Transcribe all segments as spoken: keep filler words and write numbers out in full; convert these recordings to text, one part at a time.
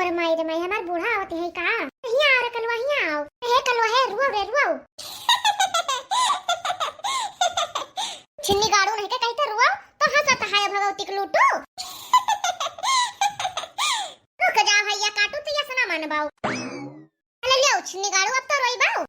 अरे माई रे माई, हमार बूढ़ा आवत है का? हियाँ आओ रे कलुआ, हियाँ आओ। हे कलुआ, हे रुआव रे, रुआव। छिन्नी गाड़ू नहीं के कही तो रुआव, तो हँसत है भगवती के लूटू। रुक जा भैया, काटू तो यस ना मानबाऊ। अरे लियो, छिन्नी गाड़ू, अब तो रोई बाऊ।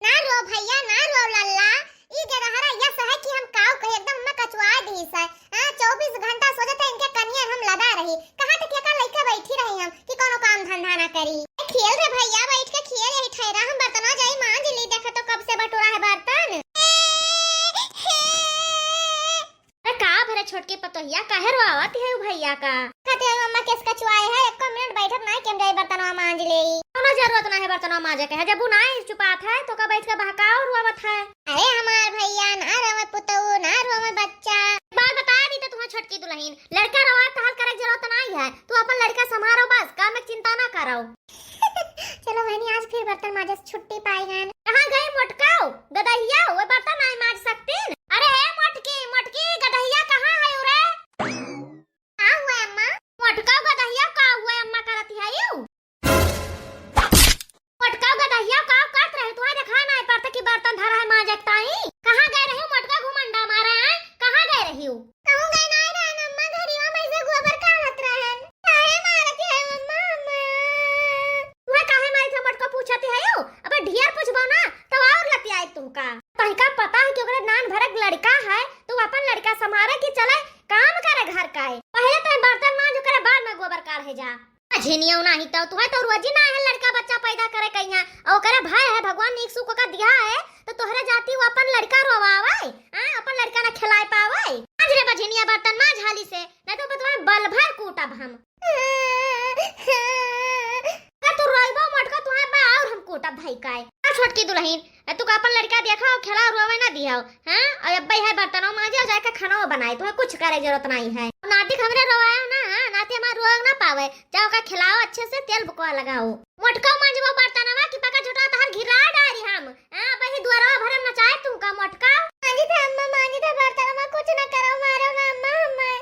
ना रो भैया, ना रो लल्ला। ई जगहरा यस है कि हम काऊ कही, एकदम अम्मा कचुआ दी से। हाँ, चउबीस घंटा सोचत है इनके कनिया हम लदा रही। कहाँ तक एका लइका बैठी रही हम कि कोनो काम धंधा ना करी। ए, खेल रे भैया, बैठ के खेल, यही ठहरा, हम बर्तनवा जाई मांज ली। देखा तो कब से बटोरा है बर्तन। अरे का भरे छोटकी पतोहिया, काहे रोआवत है उ भैया का? कहते हैं मम्मा केस कचुआए है, एको मिनट बैठत ना कि हम जाई बर्तनवा मांज लेई। कोनो जरूरत ना है बर्तनवा मांजे के है, जब उ ना चुपात है तो का बैठ के बहकाओ रोआवत है। अरे हमार भैया, ना रोवे पुतऊ, ना रोवे बच्चा। बात बता दी तो तुम्हार छोटकी दुलहिन, लड़का रोवा तहाल करे के जरूरत नाई है, तू अपन लड़का संभारो बस, काम में चिंता ना करो। चलो बहनी, आज फिर बर्तन माजे से छुट्टी पाई गए। कहाँ गई मोटकाऊ, गदहिया, वो बर्तन नाई माज सकतीन? अरे ए मोटकी, मोटकी, गदहिया कहाँ है रे? का हुआ अम्मा? मोटकाऊ गदहिया का हुआ अम्मा करती है यू? मोटकाऊ गदहिया का करत रहे? तुहां देखा ना पड़ता कि बर्तन धरा है मांजत ताई। कहाँ गए रही मोटका घुमंडा मारे हैं? कहाँ गए रही? कहूँ गए ना रहे अम्मा, घरिया में से गोबर काढ़त रहे। काहे मारती है अम्मा, अम्मा? तुहां काहे मारी था मोटका पूछती है यू? अबे ढेर पूछबो ना तो और लतियाए तुमका। तहिका पता है कि ओकरे नान भरक लड़का है तो अपन लड़का संभारे कि चले काम करे घर का है। पहले तो बर्तन मांज, ओकरे बाद में गोबर काढ़े जा। बझिनियो नाही तो, तुहे तो रोजी ना है लड़का बच्चा पैदा करे कहिया, और ओकरे भाई है, भगवान नीक सुख का दिया है, तो तोहरे जाति वो अपन लड़का रोवावे, हाँ, अपन लड़का ना खिलाए पावे। आज रे बझिनिया बर्तन मांज हाली से, नहीं तो तुम्हें बल भर कूटब हम। का तू रोइबो मोटका, तुम्हें बा और हम कूटब भाई काय। आ छोटकी दुलहिन, ए, तू का अपन लड़का देखा हो, खेला रोवे ना दिया हो, हाँ? और अब्बा यह बर्तनों मांजे और जाके खाना बनाए, तुम्हें कुछ करे जरूरत नहीं है। नाती हमरे रोवाए ना, हाँ? नाती हमार रोवे ना पावे, जाओ का खिलाओ अच्छे से, तेल बुकवा लगाओ। मोटका मांजबो बर्तनवा की पका झोटा तहर घिरा डारी हम, हाँ? अब ही दुआरवा भरम नचाए तू का मोटका। मांजी था अम्मा, मांजी था बर्तनवा, कुछ ना करो, मारो ना अम्मा हमें।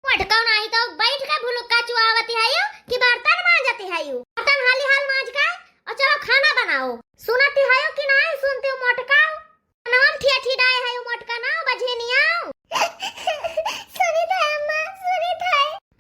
मोटकऊ नाही तो बैठ के भुलुक्का चुआवती है यू कि बर्तन मांजती है यू? बर्तन हाली हाल मांज के और चलो खाना बनाओ। सुनती है यू कि नहीं सुनती हो मोटकऊ? नाम ठिया ठिडाए है यू मोटका ना बझिनिया। सुनी था अम्मा, सुनी था।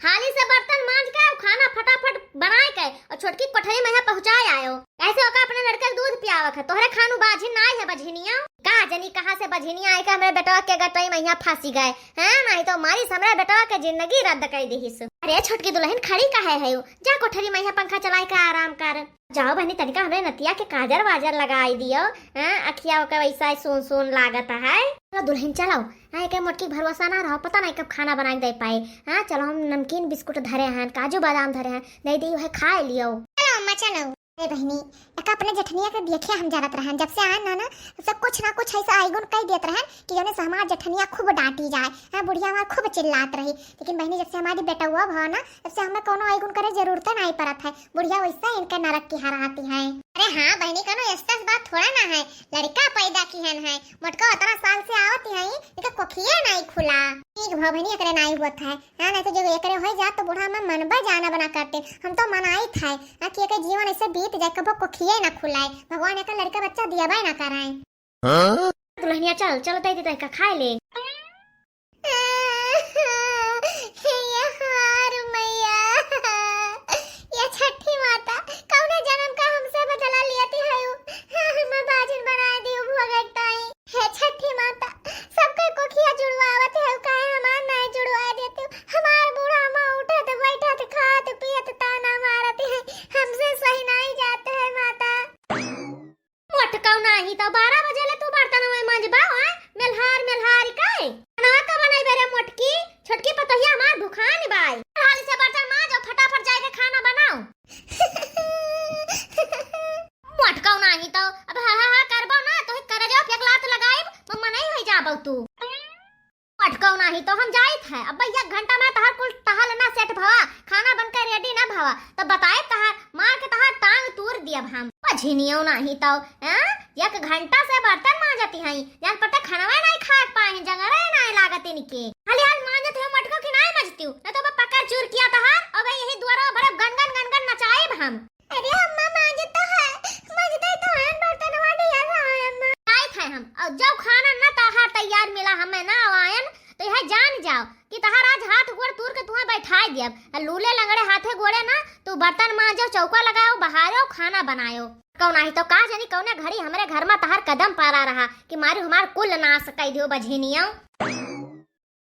हाली से बर्तन मांज के और खाना फटाफट बनाए के और छोटकी कोठरी में यहाँ पहुँचाए आयो। कैसे ओका अपने लड़के के दूध पियावक है, तोहरे खानू बाझिन नाई है बझिनिया। का जनी कहाँ से बझिनिया आए के हमरे बेटवा के गटई में यहाँ फंसी गए, हैं? नहीं तो मारी से हमरे बेटवा के जिंदगी रद्द कर दिहिस। अरे छोटकी दुलहिन खड़ी काहे है यू? जा कोठरी में यहाँ पंखा चलाए के आराम कर। जाओ बहनी, तनिका हमरे नतिया के काजर वाजर लगाई दियो, हैं? अखिया ओकर वैसा ही सून सून लागत है। चलो दुलहिन चलो, हाँ, एके मोटकी के भरोसा ना रहो, पता नहीं कब खाना बना के दे पाए। हाँ, चलो हम नमकीन बिस्कुट धरे हैं, काजू बादाम धरे हैं, दे दी, वह खा लियो। चलो अम्मा, चलो। ए बहिनी, एक अपने जेठनिया के देखे हम जानत रहन, जब से आन ना, ना, तब से कुछ ना कुछ ऐसा आइगुन कह देत रहन कि जौने से हमार जेठनिया खूब डांटी जाए, हाँ, बुढ़िया हमार खूब चिल्लात रही। लेकिन बहिनी, जब से हमारी बेटउआ भवा ना, तब से हमें कोनो आइगुन करे जरूरत नहीं पड़त है। बुढ़िया वैसे इनके नरक की हराती है। अरे हाँ बहिनी, कोनो एसतस बात थोड़ा ना है, लड़का पैदा किहन है, मोटका उतना साल से आवत है, इनका कोखिया नहीं खुला। ठीक भवा बहिनी, एकरे नहीं हुआ था, हाँ, नहीं तो जो एकरे हो जात तो बूढ़ा में मनबे जाना बना करते। हम तो मनाई था, हाँ, कि एकर जीवन ऐसे बीत जाए, कबो कोखिए ना खुलाए, भगवान एकर लड़का बच्चा दियाबे ना कराए। हाँ? दुलहिनिया चल, चल तै दे का खाए ले। ये हार मैया, ये छठी माता, कौने जन्म का हमसे बदला लियती है? हमें बाजिन बनाए दियो भोगत ताई। हे छठी माता, सबके कोखिया जुड़वावत है, काहे हमार नाय जुड़वा देते? हमार बूढ़ा माँ उठत बैठत खात पियत ताना मारत है, हमसे सही नहीं जात है माता। मोटकऊ नाही तो बारह बजे ले तू बर्तन में मंजबा, हाँ? मेल्हार मेल्हार काहे? खाना का बनाई बेरे मोटकी? छोटकी पतोहिया हमार भुखान बाई। हाल से बर्तन मांजो, फटाफट जाए के खाना बनाओ। मोटकऊ नाही तो अब हा हा हा करबो ना, तो करे जाओ, फेंक लात लगाइब, तो मनई हो जाबो तू। मोटकऊ नाही तो हम जाइत है, अब एक घंटा में तहार कुल टहल ना सेट भवा, खाना बन के रेडी ना भवा, तो बताए तहार मार के तहार टांग तूर दियब हम। बझिनियो नाही तो, हैं? एक घंटा से बर्तन मांजती हई, जान पड़ते खानवा नाहीं खाए पाए हैं, जंगरे नाहीं लागत इनके। हाली हाल मांजत हो मटको कि नाहीं मजतियो, न तो बा पकड़ चूर किया तहार, अबे यही दुआरा भरब गनगन गनगन नचाइब हम। अरे अम्मा, मांजत तो है, मांजत तो है, बर्तनवा ढेर रहा है अम्मा। आइत है हम, और जब खाना न तहार तैयार मिला हमें ना आवायन, तो यह जान जाओ कि तहार आज हाथ गोड़ तूर के तुहें बैठाए दियब। आ लूले लंगड़े हाथे गोड़े ना, तू बर्तन मांजो, चौका लगाओ, बहारो, खाना बनायो। कौन आही तो का जानी कौने घड़ी हमरे घर में तहार कदम परा रहा कि मारी हमार कुल नाश कई दियो बझिनिया।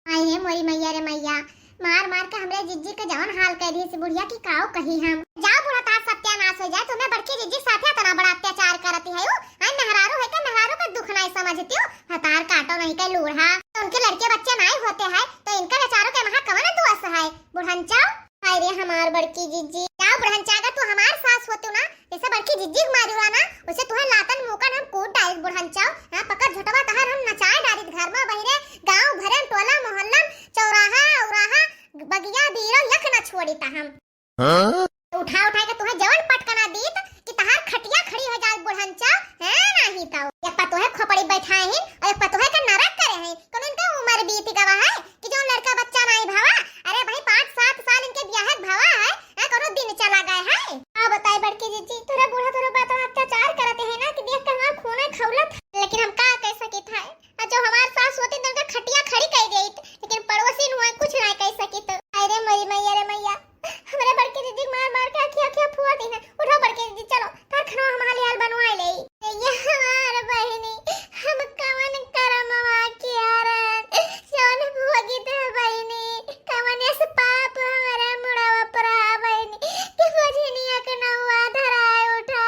आई रे मोरी मैया रे मैया, मार मार के हमरे जिज्जी के जवन हाल कई दिहिस बुढ़िया की काओ कही हम। जाओ बूढ़ा, तार सत्यानाश हो जाए, तुम्हें बड़की जिज्जी साथे इतना बड़ा अत्याचार करती है। आई मेहरारू है के मेहरारू का दुख नाहीं समझती हो, हतार काटो नहीं के लूढ़ा। तो उनके लड़के बच्चे नाहीं होते हैं तो इनका बेचारों के महा कवन दोष है बुढ़नचा? हाय रे हमार बड़की जिज्जी। जाओ बुढ़नचा, अगर तू हमार सास होतू ना, जैसे बड़की जिज्जी के मारू रहा ना, वैसे तुहे लातन मुकन हम कूट डालित बुढ़नचा। हाँ, पकड़ झोटवा तहार हम नचाए डालित घर में बहिरे, गाँव भरन, टोला मोहल्लन, चौराहा औराहा, बगिया बीरो यक न छोड़ित हम। हाँ? उठा उठा के तुहे जवन पटकना दीत कि तहार खटिया खड़ी हो जाए बुढ़नचा, है नाहीं तो। एक पतोहे खोपड़ी बैठाए हैं और एक पतोहे का नरक करे हैं। कौन इनका उम्र बीत गवा है कि जो लड़का बच्चा नाहीं भावा? अरे भाई, पाँच सात साल इनके ब्याह के भावा है, हैं, कोनो दिन चला गए है? का बताई बड़की जिज्जी, तोरे बूढ़ा तोरे बा इतना अत्याचार करते हैं ना कि देख के हमार खून खौलत। लेकिन हम का कह सकित है, आ जो हमार सास होती तो उनका खटिया खड़ी कई देत, लेकिन पड़ोसी नुआ कुछ ना कह सकित। अरे मोरी मैया रे मैया, हमरे बड़की दीदी मार मार के अखिया अखिया फुआ दी है। उठो बड़की दीदी, चलो, तार खाना हम हाली हाल बनवाए ले। ये हमार बहिनी, हम कवन करमवा किया रन, जौन भोगित है बहिनी, कवन ऐस पाप हमारे मुड़वा पर है बहिनी, कि बझिनिया के नौआ धराए उठा।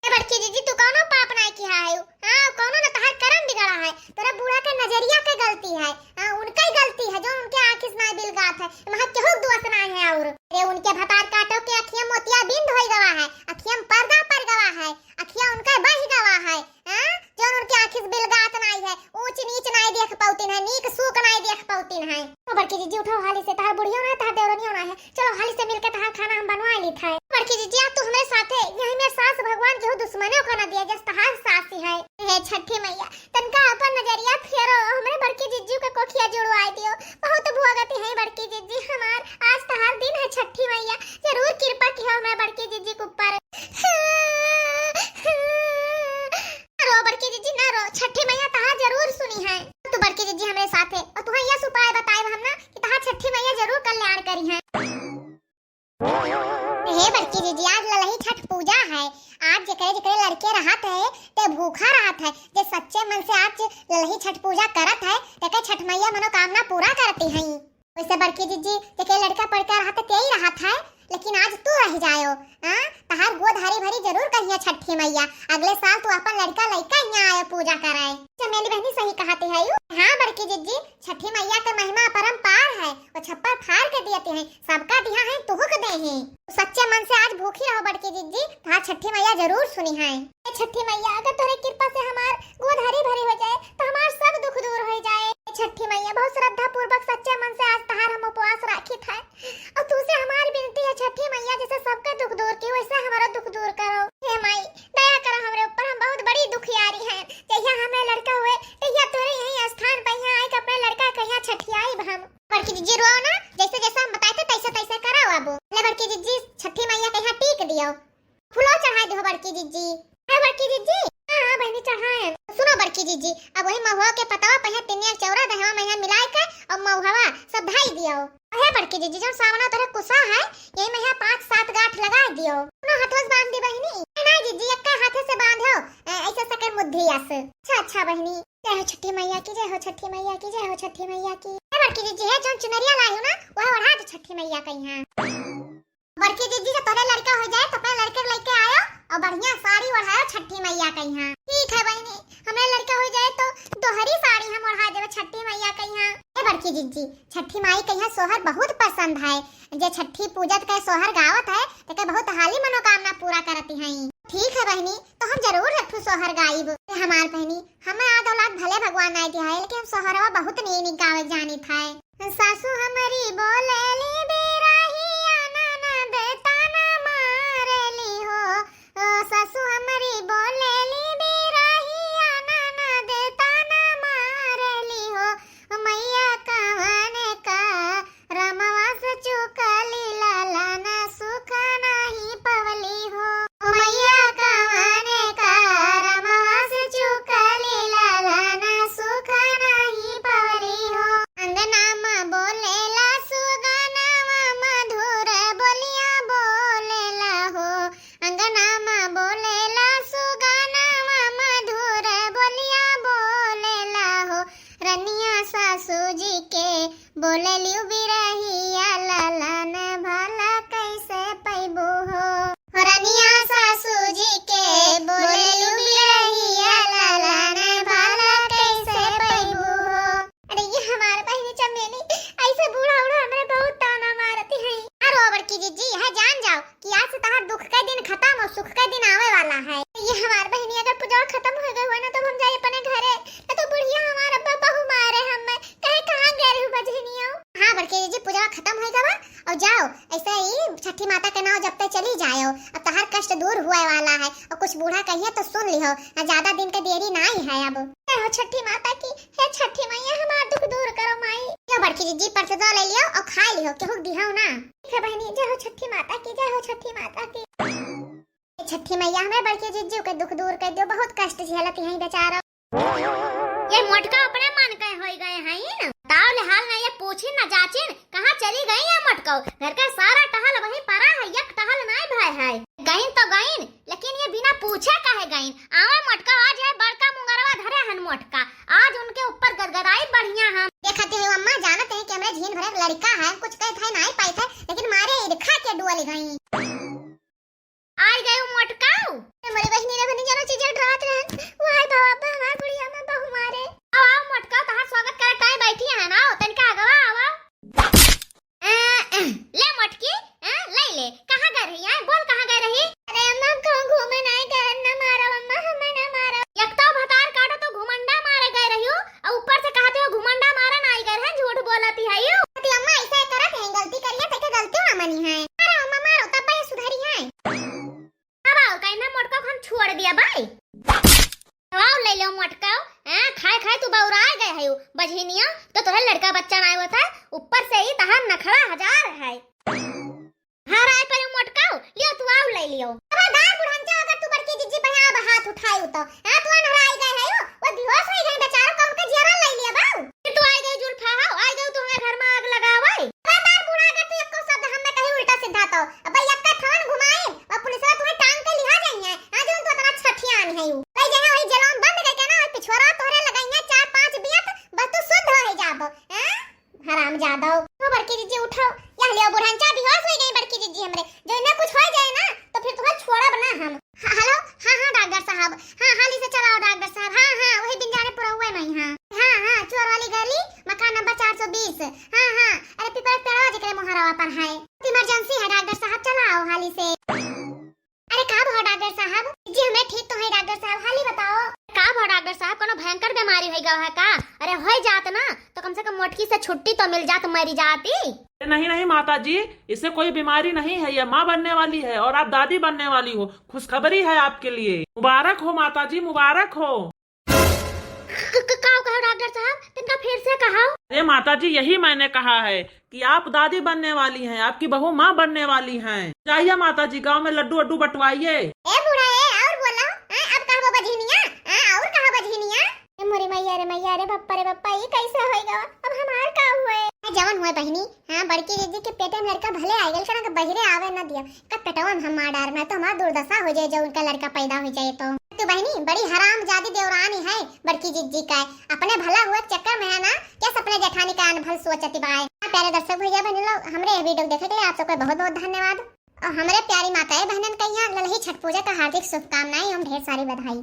ए बड़की जीजी, तू कौनो पाप नाय किहा है, हाँ, कौनो न तहार करम बिगड़ा है, तोरा बूढ़ा के नजरिया के गलती है, हाँ, उनका ही गलती है, जो उनके आँखी से नाय बिलगात है, वहाँ केहू के दोष नाय है। और अरे उनके भतार काटो के अखिया मोतिया बिंद होई गवा है, अखिया में पर्दा पड़ गवा है, अखिया उनका बह गवा है, हाँ? जौन उनके आँखी से बिलगात नाई है, ऊंच नीच नाई देख पौतिन है, नीक सूक नाई देख पौतिन है। ओ बड़की जीजी, उठो हाली से, तहार बुढ़ियो ना है, तहार देवरनियो ना है। चलो हाली से मिलके तहार खाना हम बनवा ली था। बड़की जीजी, आज तू हमरे साथे, यही में सास भगवान केहू दुश्मने को ना दिया, जस तहार सास ही है। हे छठी मैया, तनका अपन नजरिया फेरो, हमरे बड़की जीजी के कोखिया जुड़वाई दियो। बहुत भोगती है बड़की जीजी हमार, आज तहार दिन है छठी मैया, जरूर कृपा किहो हमरे बड़की जीजी के ऊपर। रो बड़की जीजी, ना रो, छठी मैया तहार जरूर सुनी है। तू बड़की जीजी हमरे साथे, और तुहे यस उपाय बताएब हम ना कि तहार छठी मैया जरूर कल्याण करिहैं। हे बड़की जीजी, आज ललही छठ पूजा है, आज जेकरे जेकरे लड़के रहत है, ते भूखा रहत है, जे सच्चे मन से आज ललही छठ पूजा करत है, तेके छठ मैया मनोकामना पूरा करती हैं। वैसे बड़की जीजी, जेके लड़का पड़का रहत, तेई रहत है, लेकिन आज तू रह जायो, हाँ? तहार गोद हरी भरी जरूर कहिया छठी मैया, अगले साल तू अपन लड़का लइका यहाँ आयो पूजा कराए। चमेली बहनी सही कहते है यू। हाँ बड़की जीजी, छठी मैया के महिमा अपरंपार है, वो छप्पर फाड़ के दियते हैं, सबका दिहा है, तुहू के दे हैं। सच्चे मन से आज भूखी रहो बड़की जीजी, तहार छठी मैया जरूर सुनी है। ए छठी मैया, अगर तोरे कृपा से हमार गोद हरी भरी हो जाए, तो हमार सब दुख दूर हो जाए। ए छठी मैया, बहुत श्रद्धा पूर्वक सच्चे मन से आज तहार हम उपवास राखित है, और तुझसे हमार विनती है छठी मैया, जैसे सबका दुख दूर की, वैसे हमारा दुख दूर करो। हे माई, दया करो हमरे ऊपर, हम बहुत बड़ी दुखियारी हैं। जहिया हमें लड़का हुए, तहिया तोरे यही स्थान पर यहाँ आए के अपने लड़का के यहाँ छठियाई हम। बड़की जीजी रो ना, जैसे जैसे हम बताए थे तैसे तैसे कराओ अब। ले बड़की जीजी, छठी मैया के यहाँ टीक दियो। फूलो चढ़ाई दियो बड़की जीजी। है बड़की जीजी? हाँ, हाँ बहनी चढ़ाए। सुनो बड़की जीजी, अब वही महुआ के पतवा पहिया तिनिया चौरा दहवा महिया मिलाए के और महुआ सब धाई दियो। अहे बड़की जीजी, जो सामना तोरे कुसा है, यही महिया पाँच सात गांठ लगा दियो। सुनो हथवा से बांध दी बहनी। नहीं जीजी, एक हाथे से बांधो, ऐसे सकर मुद्धी अस। अच्छा, अच्छा बहनी। जय हो छठी मैया की, जय हो छठी मैया की, जय हो छठी मैया की। हे बड़की जीजी, हे जौन चुनरिया लायू ना, वह ओढ़ा दे छठी मैया के यहाँ। बड़की जीजी, जब तोरे लड़का हो जाए तो अपने लड़के के लेके आयो और बढ़िया साड़ी ओढ़ायो छठी मैया के यहाँ। ठीक है बहनी, हमें लड़का हो जाए तो दोहरी साड़ी हम ओढ़ा देवे छठी मैया के यहाँ। हे बड़की जीजी, छठी माई के यहाँ सोहर बहुत पसंद है, जे छठी पूजत के सोहर गावत है, तेके बहुत हाली मनोकामना पूरा करती हैं। ठीक है बहनी, तो हम जरूर एक ठो सोहर गाइब। ए हमार बहनी, हमें आद औलाद भले भगवान नाय दिया है, लेकिन हम सोहरवा बहुत नीक नीक गावे जानी था। सासू हमरी बोलेली बिरहिया ननद ताना मारेली हो, ओ सासू हमरी बोलेली बोलेलू बिरहिया ललन भला कैसे पैबू हो। हो रनिया सासू जी के बोलेलू बिरहिया ललन भला कैसे पैबू हो। अरे ये हमार बहिनी चमेली, ऐसे बूढ़ा बूढ़ा हमरे बहुत ताना मारती है। अरे बड़की जिज्जी, यह जान जाओ कि आज से तहार दुख का दिन खत्म और सुख का दिन आवे वाला है। ये हमार बहिनी अगर पूजा खत्म हो गई हुआ ना, तो हम जाए अपने घरे। तो बुढ़िया हमार अब्बा बहू मारे हमें, कहे कहाँ गए रहू बजनियो? हाँ बड़की जिज्जी, पूजा खत्म हो गवा और जाओ, ऐसे ही छठी माता के नाम जपते चली जाओ। अब तहार कष्ट दूर हुए वाला है और कुछ बूढ़ा कहिए तो सुन लिहो, ना ज्यादा दिन के देरी नहीं है अब। जय हो छठी माता की, हे छठी मैया हमार दुख दूर करो माई। यो बड़की जिज्जी परसदा ले लियो और खा लियो, केहू के दिहो ना। ठीक है बहनी, जय हो छठी माता की, जय हो छठी माता की। हे छठी मैया हमरे बड़की जिज्जी के दुख दूर कर दियो, बहुत कष्ट झेलत हैं बेचारा। ये मोटका अपने मन के होई गए हैं ना। ताव ले हाल ना ये पूछिन ना जाचिन, कहाँ चली गई ये मोटका? घर का सारा टहल वहीं परा है, एक टहल नहीं भय है। गईन तो गईन, लेकिन ये बिना पूछे काहे गईन? आवे मोटका, आज है बड़का मुंगरवा धरे हन मोटका, आज उनके ऊपर गदगदाई बढ़िया हम। देखते हो अम्मा, जानत है कि हमरे झीन भरे लड़का है, कुछ कहत है नहीं पाइत है, लेकिन मारे इरखा के डुअल गई। आई गई मोटकाऊ। ए, मोरे बहिनी रे, बहिनी जानो चीज डरात रहन। वो आई बाबा, अब्बा हमार बुढ़िया में बहू मारे। आओ, आओ मोटकाऊ, तहार स्वागत करे ताई बैठी है ना, तनिका आगवा आवा। ए, ए, ले मोटकी, ए, ले ले। कहाँ गए रही है? बोल कहाँ गए रही? अरे अम्मा, हम कहूँ घूमे नहीं गए, ना मारो अम्मा, हमें ना मारो। एक तो भतार काटो तो घुमंडा मारे गए रही हो, और ऊपर से कहते हो घुमंडा मारे ना आई गए हैं, झूठ बोलती है यू। अरे अम्मा, ऐसा करत है, गलती करिए तो के गलती ना मनी है। मारो अम्मा, मारो, तब ये सुधरी है। अब आओ, कहना मोटका को हम छोड़ दिया भाई। आओ, ले लो मोटका, हैं, खाए खाए तू बौराए गए है यू। बजहिनिया, तो तोहरे लड़का बच्चा ना होता है, ऊपर से ही तहार नखड़ा हजार है। हराए पर मोटकाऊ, लियो तू आउ ले लियो। खबरदार बुढ़ंचा, अगर तू बड़की जिज्जी पे अब हाथ उठाई तो, हाँ, तू अनहराई गए है यू, वो बेहोश हो गए बेचारो, कौन का जियरा ले लिया बाऊ। फिर तू आई गई जुल्फा, हाउ, आई गई तू हमें घर में आग लगावे। खबरदार बूढ़ा, अगर तू एको शब्द हम में कहीं उल्टा सीधा तो, अब यक्का थान घुमाए, और पुलिस वाला तुम्हें टांग के लिहा जाइए, हाँ, जो तू इतना छठियान है यू। ले जाए वही जेलों बंद करके ना, और पिछोरा तोहरे लगाइए चार पांच बियत, बस तू शुद्ध हो जाबो, हैं? हरामजादो। ओ बड़की जिज्जी उठाओ, यह लियो बुढ़ंचा बेहोश हो गई बड़की जिज्जी हमरे। जो इन्हें कुछ हो जाए ना तो फिर तुम्हें छोड़ब ना हम। ह-, हेलो, हाँ, हाँ डॉक्टर साहब, हाँ, हाली से चलाओ डॉक्टर साहब, हाँ, हाँ, वही बिंजाने पुरौए में ही, हाँ, हाँ, हाँ, चोर वाली गली, मकान नंबर चार सौ बीस, हाँ, हाँ, अरे पीपर पेड़वा जेकरे मोहरवा पर है, इमरजेंसी है डॉक्टर साहब, चलाओ हाली से। अरे का भवा डॉक्टर साहब? जी हमें ठीक तो है डॉक्टर साहब, हाली बताओ। का भवा डॉक्टर साहब, कोनो भयंकर बीमारी होई गवा है का? अरे होई जात ना तो कम से कम मोटकी से छुट्टी तो मिल जात, मरी जाती। अरे नहीं नहीं माता जी, इसे कोई बीमारी नहीं है, ये माँ बनने वाली है और आप दादी बनने वाली हो। खुशखबरी है आपके लिए, मुबारक हो माता जी, मुबारक हो। क-, क-, का कहो डॉक्टर साहब, तनका फिर से कहो। अरे माता जी, यही मैंने कहा है कि आप दादी बनने वाली हैं, आपकी बहू माँ बनने वाली हैं। जाइए माता जी, गाँव में लड्डू वड्डू बंटवाइए। ए बूढ़ा, ए और बोला, हैं, अब कहबो बजहिनिया, हैं, और कहा बजहिनिया। ए मोरी मैया रे मैया रे बप्पा रे बप्पा, ये कैसे होई गवा? अब हमार का हुए? ए जवन हुए बहिनी, हाँ, बड़की जिज्जी के पेटे में लड़का भले आ गइल, कना के बहिरे आवे न दिया, का पेटवा में हम मार डार, मैं तो हमार दुर्दशा हो जाए जो उनका लड़का पैदा हो जाए तो। तू बहिनी बड़ी हरामजादी देवरानी है बड़की जिज्जी का, अपने भला हुए के चक्कर में है ना, क्या अपने जेठानी का अनभल सोचती बाय। हाँ, प्यारे दर्शक भैया बहन लोग, हमरे ये वीडियो देखे के लिए आप सबका बहुत बहुत धन्यवाद। और हमरे प्यारी माताएं बहनन का यहाँ ललही छठ पूजा का हार्दिक शुभकामनाएं एवं ढेर सारी बधाई।